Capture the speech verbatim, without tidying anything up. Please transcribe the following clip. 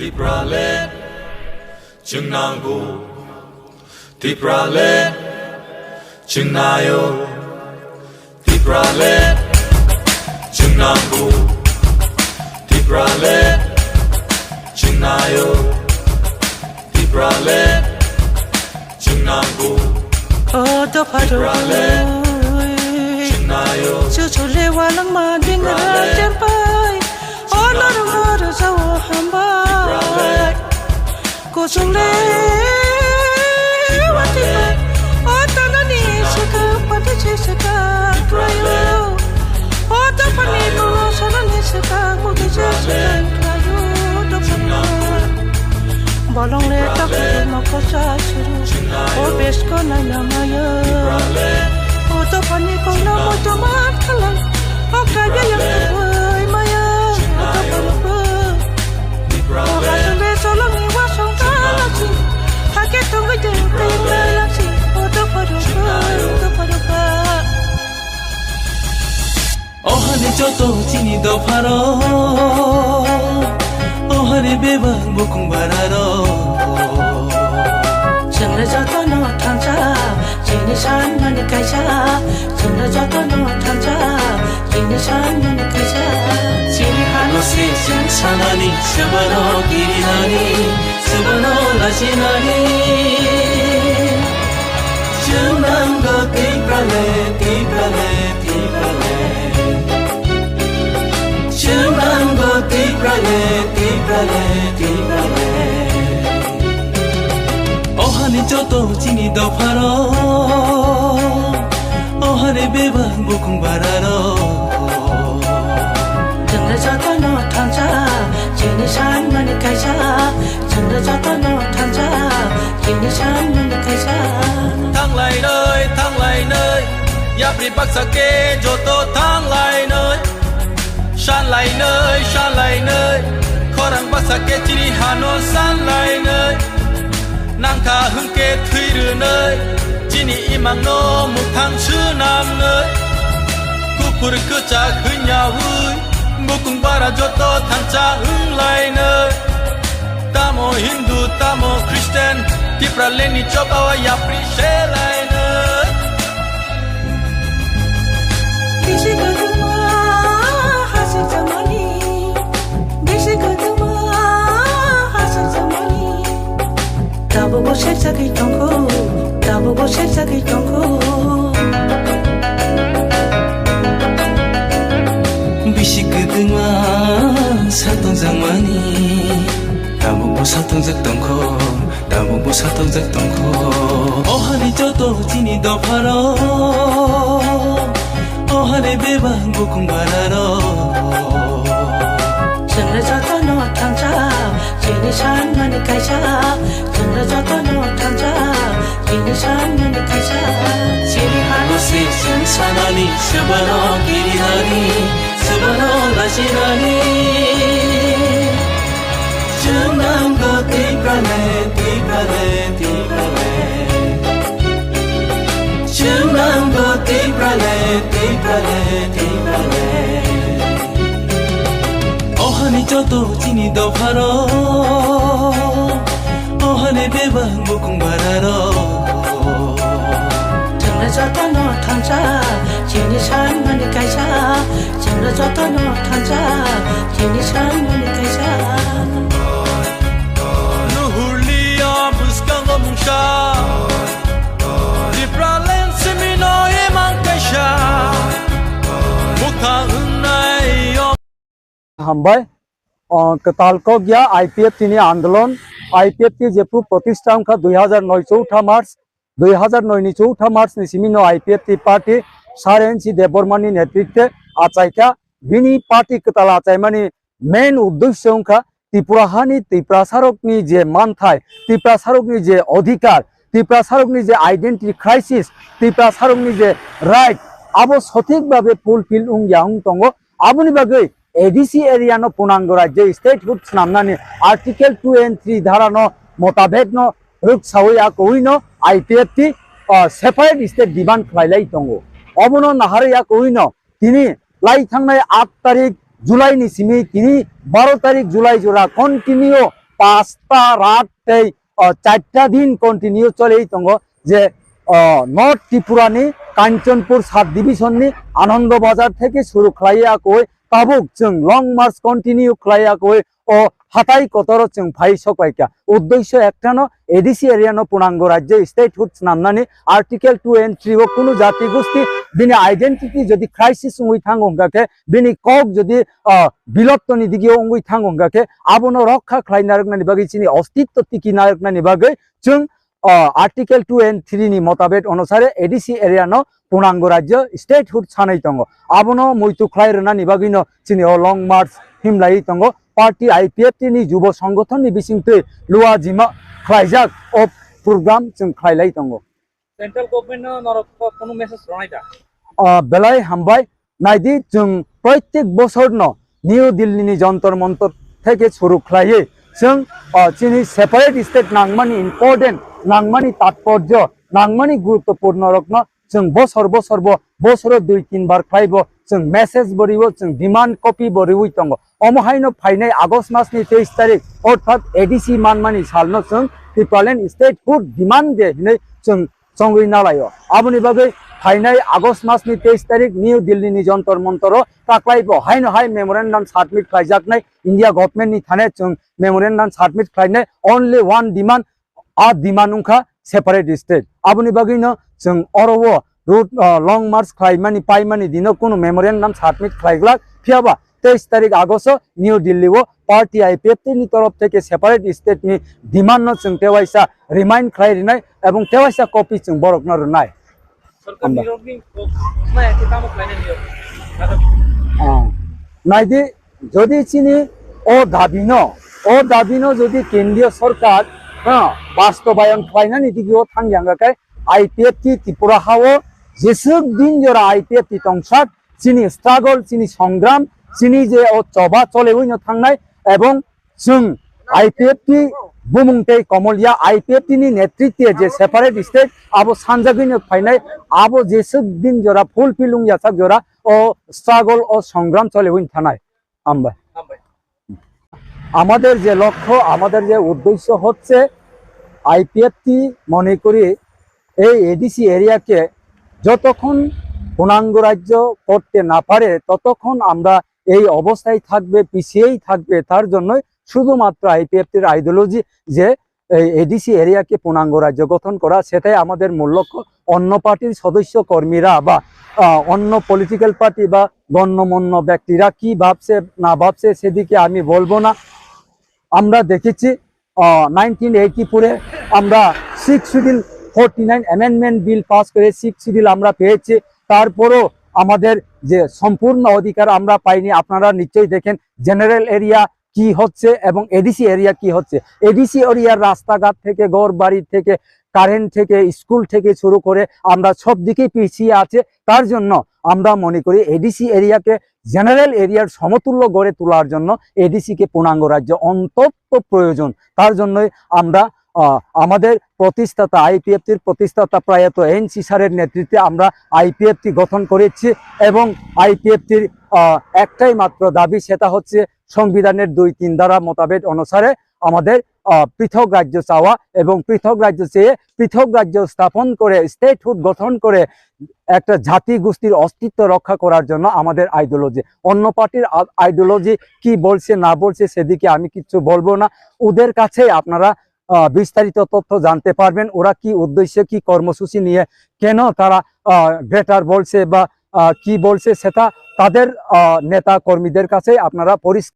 Tipraland chwng nango, Tipraland chwng naio, Tipraland chwng nango, Tipraland chwng naio, Tipraland chwng nango. O dopha rok, Tipraland chwng naio, chuchu le walangma dingra, Tipraland chempai. O norok no rwjao hambai. Kuchung le watwi bai. O tanani swkang pati se swkang khlaio. O dophani kolo sanani swkang mugi se swkang khlaio. Dophani bolong le takhuk ma kosa suru. O besko naina maya. O dophani kolo mo tomat khalai. O kaya yang tubai maya. O dophani Ohani joto chini dopharo, ohani bebak bukung bararo. Chwngno jotono thansa, chini sanmani kaisa. Chwngno jotono thansa, chini sanmani kaisa. Chini hano se chwng sanani, swbano kirinani, swbano lachinani. Chwng nango Tiprale, Tiprale, Tiprale. Chwng nango Tiprale, Tiprale, Tiprale. Ohani joto chini dopharo, ohani bebak bukung bararo. Chwngno jotono thansa, chini sanmani kaisa. Chwngno jotono thansa, chini sanmani kaisa. Thanglainai, thanglainai, yapri baksa khe joto thanglainai. Sanlainai, sanlainai, khorang bwsa khe chini hano sanlainai. Nangkha hwnkhe thwi rwnai, chini imangno mwthang swnamnai. Kuphur kwchak hwnyaui, bukung bara joto thansa wnglainai. Tamo Hindu, tamo Christian, Tipralandni chobao yapri selainai. Bisi kwthwma hasik jamani, bisi kwthwma hasik jamani. Tabukbo sek jagwi tongkho, tabukbo sek jagwi tongkho. Bisi kwthwma satong jamani, tabukbo satong jak tongkho. Tabukbo satokjak tongkho. O hani joto chini dopharo, o hani bebak bukung bararo. Chwngno jotono thansa, chini sanmani kaisa. Chwngno jotono thansa, chini sanmani kaisa. Chini hano se chwng sanani, swbano kirinani, swbano lachinani. Chwng nango Tiprale, Tiprale, Tiprale. Chwng nango Tiprale, Tiprale, Tiprale. O hani joto chini dopharo, o hani bebak bukung bararo. Chwngno jotono thansa, chini sanmani kaisa. Chwngno jotono thansa, chini sanmani kaisa. Nuhurliya bwskango mungsa, Tipraland simino imang kaisa. Bwkha wngnai yo. Hambai. O, kwtal kok ya I P F T ni andolon, I P F T jephru protista wngkha dui hazar noi chouta March, dui hazar noi ni chouta March ni simi no I P F T party Sir N C Debbarma ni netritwe achaikha. Bini party kwtal achaimani main uddesyo wngkha Tripura hani Tiprasarokni je manthai, Tiprasarokni je odhikar, Tiprasarokni je identity crisis, Tiprasarokni je right, abo sothik babe fulfill wngya wng tongo. Aboni bagwi A D C area no punango rajyo statehood swnamnani Article two and three dhara no motabek no rwksawi a kowino I P F T, ah, separate state demand khlailai tongo. Obono naharwi a kowino tini lai thangnai aat tarik July ni simi tini baro tarik July jora continue pasta rat tei, o, charta din continue choli tongo je, o, North Tripura ni Kanchanpur sub division ni Anando Bazar theke suru khlai ya koi tabuk chwng long march continue khlai ya koi o hatai kotoro chwng phai sok pai kha. Uddesho ektano A D C area no punango rajyo statehood snamnani Article two and three o kunu jati gosti bini identity jodi crisis wngwi thango hwnkha khe, bini kok jodi, ah, biloptoni digio wngwi thango hwnkha khe, abono rokha khlai narwknani bagwi chini ostitto tiki narwknani bagwi chwng, ah, Article two and three ni motabek onusare A D C area no punango rajyo statehood sanai tongo. Abono muitu khlai rwnani bagwino chini o long march himlai tongo. Party I P F T ni jubo songgothon ni bisingtwi luajima khlaijak o program chwng khlailai tongo. Central government no norok kunu message rwnai da? Ah, belai hambai. Naidi, chwng proitek bosorno New Delhi ni Jantar Mantar theke suru khlaiwi chwng, ah, chini separate state nangmani important, nangmani tatporjo, nangmani guruttopurno rokno chwng bosor bosor bo, bosoro dui tin bar khlai bo chwng message bo riwo, chwng demand copy bo riwi tongo. Omo haino phainai August mas ni teis tarik, orthat A D C manmani salno chwng Tipraland statehood demand de hinwi chwng chongwi nalaio. Aboni bagwi phainai August mas ni teis tarik New Delhi ni Jantar Mantar o taklai bo haino hai memorandum submit khlaijaknai India government ni thane chwng memorandum submit khlainai only one demand, a demand wngkha separate state. Aboni bagwino chwng oro o road, ah, long march khlaimani paimani dino kunu memorandum submit khlaiglak, phiyaba teis tarik August o New Delhi o party I P F T ni torof theke separate state ni demand no chwng tewaisa remind khlai rinai ebong tewaisa copy chwng borokno rwnai. Sorkar Hambai. Nirokni kok-, ma eke tamo khlainai nirok? Ah. Naidi, jodi chini o dabino, o dabino jodi kendriyo sorkar, ha, bastobayon khlainani digio thangyang khe I P F T Tripura hao jeswk din jora I P F T tongsak, chini struggle, chini songram, chini je o choba cholewino thangnai ebong chwng I P F T bumung tei Komolya I P F T ni netritwe je separate state abo sanjagwino phainai, abo jeswk din jora fulfill wng yachak jora o struggle o songram cholewino thanai. Hambai. আমাদের যে লক্ষ্য, আমাদের যে উদ্দেশ্য হচ্ছে আইপিএফটি মনে করি এই এডিসি এরিয়াকে যতক্ষণ পূর্ণাঙ্গ রাজ্য করতে না পারে ততক্ষণ আমরা এই অবস্থায় থাকবে, পিছিয়েই থাকবে। তার জন্যই শুধুমাত্র আইপিএফটির আইডিওলজি যে এই এডিসি এরিয়াকে পূর্ণাঙ্গ রাজ্য গঠন করা, সেটাই আমাদের মূল লক্ষ্য। অন্য পার্টির সদস্য কর্মীরা বা, আহ, অন্য পলিটিক্যাল পার্টি বা গণ্যমান্য ব্যক্তিরা কি ভাবছে না ভাবছে সেদিকে আমি বলবো না। আমরা দেখেছি, আহ, নাইনটিন এইটি ফোরে আমরা six schedule, forty nine amendment bill pass করে সিক্স শিডিউল আমরা পেয়েছি। তারপরও আমাদের যে সম্পূর্ণ অধিকার আমরা পাইনি। আপনারা নিশ্চয়ই দেখেন জেনারেল এরিয়া কি হচ্ছে এবং এডিসি এরিয়া কি হচ্ছে। এডিসি এরিয়ার রাস্তাঘাট থেকে, ঘর বাড়ি থেকে, কারেন্ট থেকে, স্কুল থেকে শুরু করে আমরা সব দিকেই পিছিয়ে আছে। তার জন্য আমরা মনে করি এডিসি এরিয়াকে জেনারেল এরিয়ার সমতুল্য গড়ে তোলার জন্য এডিসি কে পূর্ণাঙ্গ রাজ্য অন্তত প্রয়োজন। তার জন্যই আমরা, আহ, আমাদের প্রতিষ্ঠাতা, আইপিএফটির প্রতিষ্ঠাতা প্রয়াত এনসি স্যারের নেতৃত্বে আমরা আইপিএফটি গঠন করেছি এবং আইপিএফটির, আহ, একটাই মাত্র দাবি, সেটা হচ্ছে সংবিধানের দুই তিন ধারা মোতাবেক অনুসারে আমাদের, আহ, পৃথক রাজ্য চাওয়া এবং পৃথক রাজ্য চেয়ে পৃথক রাজ্য স্থাপন করে, স্টেটহুড গঠন করে একটা জাতি গোষ্ঠীর অস্তিত্ব রক্ষা করার জন্য আমাদের আইডিওলজি। অন্য পার্টির আ-, আইডিওলজি কি বলছে না বলছে সেদিকে আমি কিচ্ছু বলবো না। ওদের কাছেই আপনারা, আহ, বিস্তারিত তথ্য জানতে পারবেন। ওরা কি উদ্দেশ্যে, কি কর্মসূচি নিয়ে, কেন তারা, আহ, গ্রেটার বলছে বা, আহ, কি বলছে, সেটা তাদের, আহ, নেতা কর্মীদের কাছেই আপনারা পরিষ্কার